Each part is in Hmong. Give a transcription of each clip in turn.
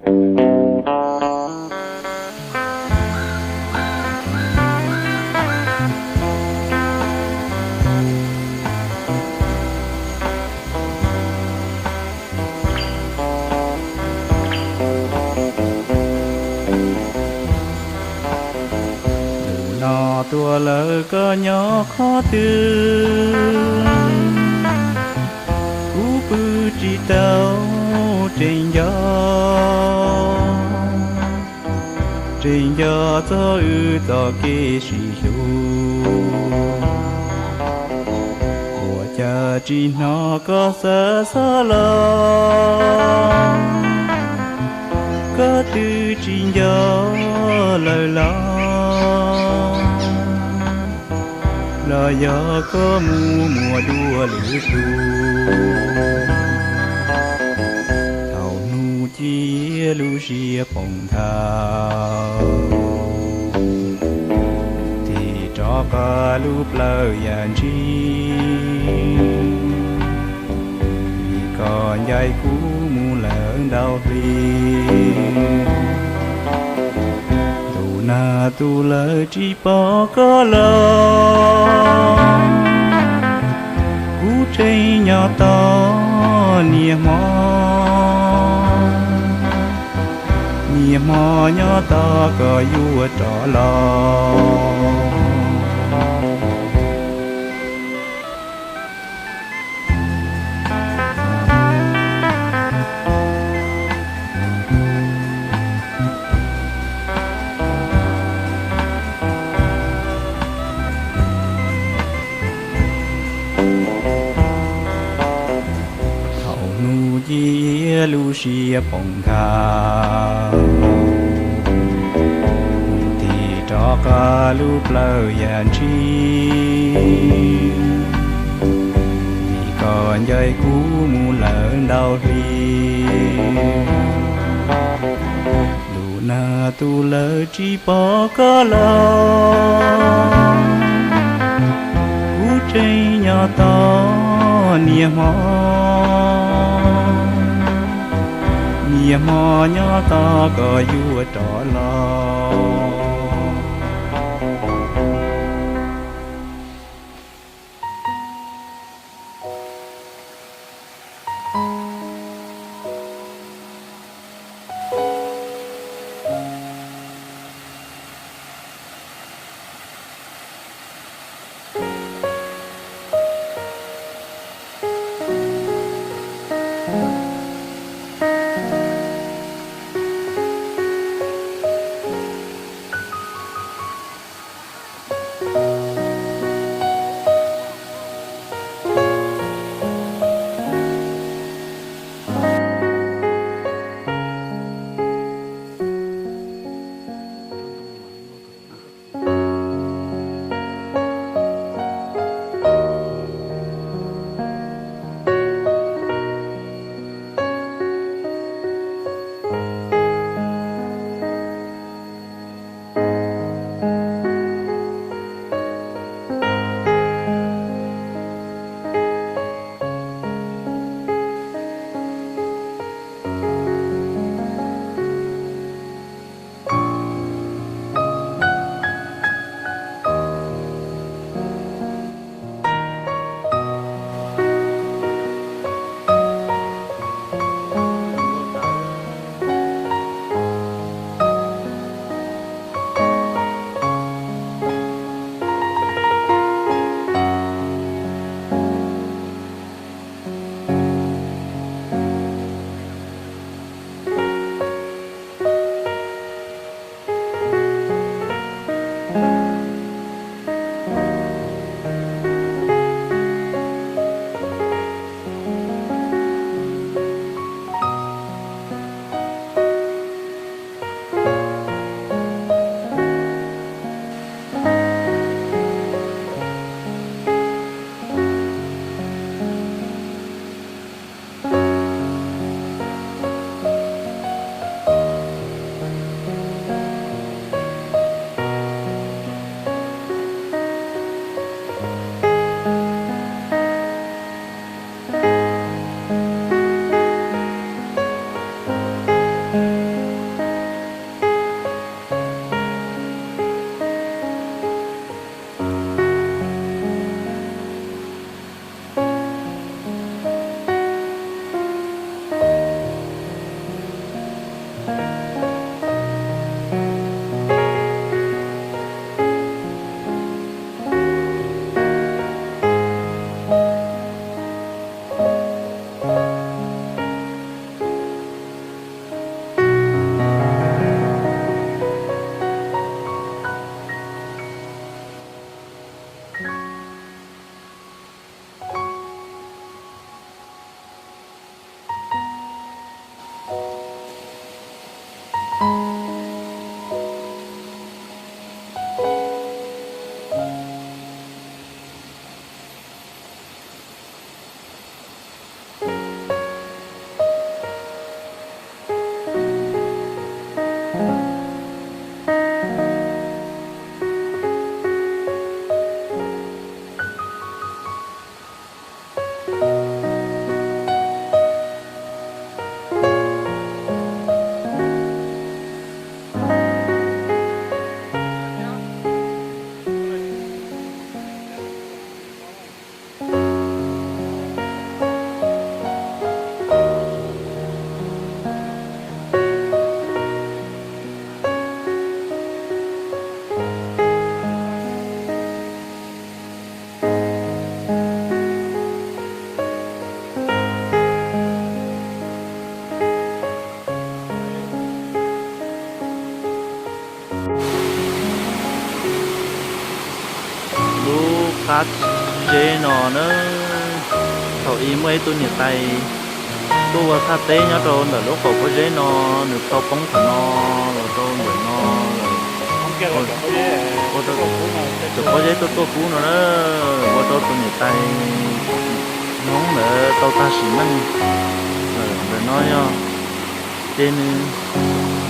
Ntu no tuaj lawm koj nyob qhov twg? Kuv pw tsis tau, tseem nco, tseem nco txog wb txoj kev sib hlub. Ua cas tsis hnov koj xav xav los, koj twb tsis nco lawm los, los yog koj mus muaj dua lwm tus. Thaum hnub ci lub siab poob nthav, tis rov qab lub plawv yam ntshis, vim koj ncaim kuv mus lawm ntau hli. Ntu nag tu lawm tsis pom koj los, kuv tseem nyob tos niaj hmo, niaj hmo nyob tos koj yuav rov los. Thaum hnub ci lub siab poob nthav, tis rov qab lub plawv yam ntshis, vim koj ncaim kuv mus lawm ntau hli. Ntu nag tu lawm tsis pom koj los, kuv tseem nyob tos niaj hmo, niaj hmo nyob tos koj yuav rov los. Lub qab zeb no na, thaum ub muaj ib tug niam tais tuaj ua thaj teb nyob rau ntawm lub qaum pob zeb no, nws tau poob qhov no los rau ntawm no lawm. Ua rau cov pob zeb tuaj tuaj kub no na, ua rau tus niam tais Hmoob ntawd tau tag sim neej lawm ntawm no yog. Ces nws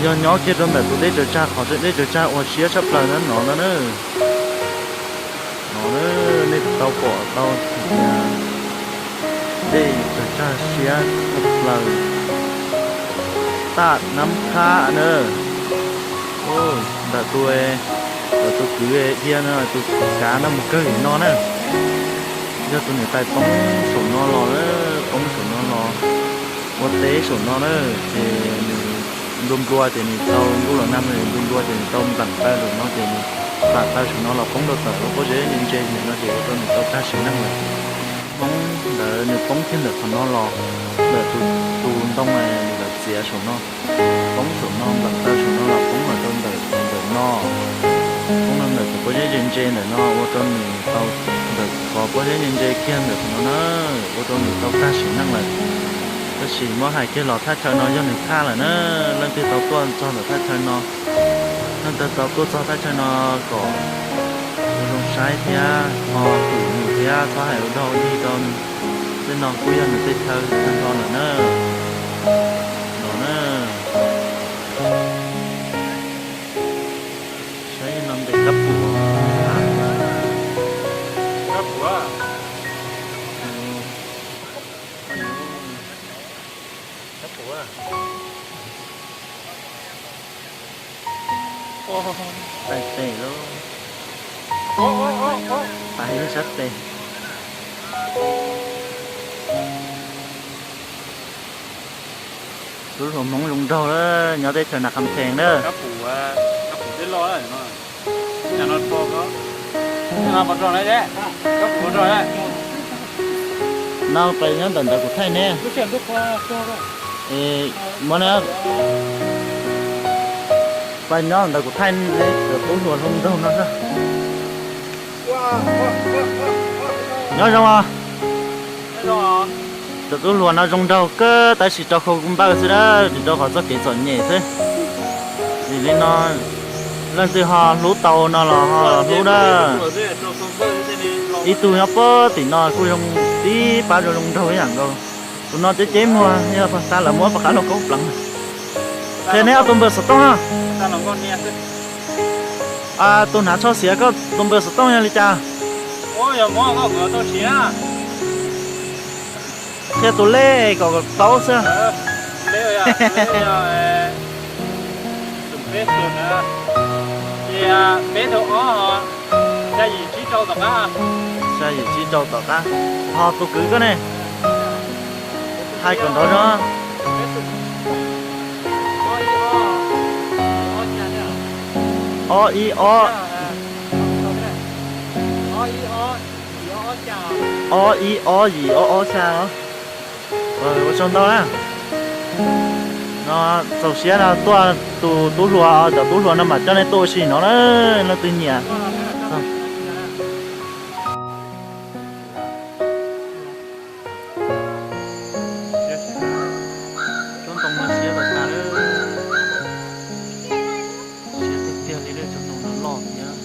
yog nyob kiag rau ntawm tus dej tsaws tsag, qhov dej tsaws tsag uas siab tshaj plaws no no na. No nej tau pom tau tias dej tsaws tsag siab tshaj plaws, taj nab khab na. Ntawm tus, ntawm tus kwv dhia no, tus kav no mus kawg li no na. Yog tus niam tais poob saum no los, poob saum no los ua teb saum no na, ces nws nplua nplua ces nws tau ntuj los nag, nplua nplua ces nws tau nplam taw lawm no ces nws nplam taw saum no los poob rau tom lub pob zeb ntse ntse ntawm no ces ua rau nws tau tag sim neej lawm. Poob ntawd nws poob kiag ntawm qhov no los, ntawm tus, tus ntoo nws lawv txiav saum no, poob saum no, nplam taw saum no los poob los rau ntawm, ntawm no, poob rau ntawm cov pob zeb ntse ntse ntawm no ua rau nws tau, ntawm cov pob zeb ntse ntse kiag ntawm no na, ua rau nws tau tag sim neej lawm. Tab sis muab hais kiag los thaj chaw no yog nws thaj lawm na, leej twg tau tuaj txog ntawm thaj chaw no, leej twg tau tuaj txog thaj chaw no kom ua zoo saib thiab ho hwm nws thiab txhob hais ua dog ua dig rau nws. Tej no kuj yog nws tej chaw tag nrho lawm na. No na. Saib no ntes kab pum. Kab pum. Kab pum. Tais tes lauj. Tais sab tes. Tub hluas Hmoob zoo nraug lawm, nyob teb chaws Nas Kham Thees na. No pais nyob ntawm ntawd kuv thaij ne. Muab na, pais nyob ntawd kuv thaij ne, cov tub hluas zoo nraug no xwb. Nyob zoo os. Cov tub hluas no zoo nraug kawg tab sis rau khau npawj xwb na, tsis rau qhov txoj kev txom nyem xwb. Vim li no leej twg ho hlub tau no los ho hlub na. Ib tug nyob puag tim no kuj zoo tib pab zoo zoo nraug ib yam nkaus. Tus no ceb ceb muag yog pas tas lawv muab pas qab lauj kaub pleev. Qhia neb ob tug npawb xov tooj no. Tus hnav tsho xiav koj tus npawb xov tooj yog li cas? Qhia tus lej kom paub xwb. Xya yim tsib rau tom qab. Ho tus kwv koj ne, hais kom nrov zog. Ob ib ob, ob ib ob yim ob ob xya os. Ua tsaug ntau na. No txaus siab no tuaj tus tub hluas, cov tub hluas no mam coj nej tuaj ua si no na, leej twg nyiam. Tsob ntoo no siab tas tas lawm. Siab tiag tiag li, tsob ntoo no loj thiab.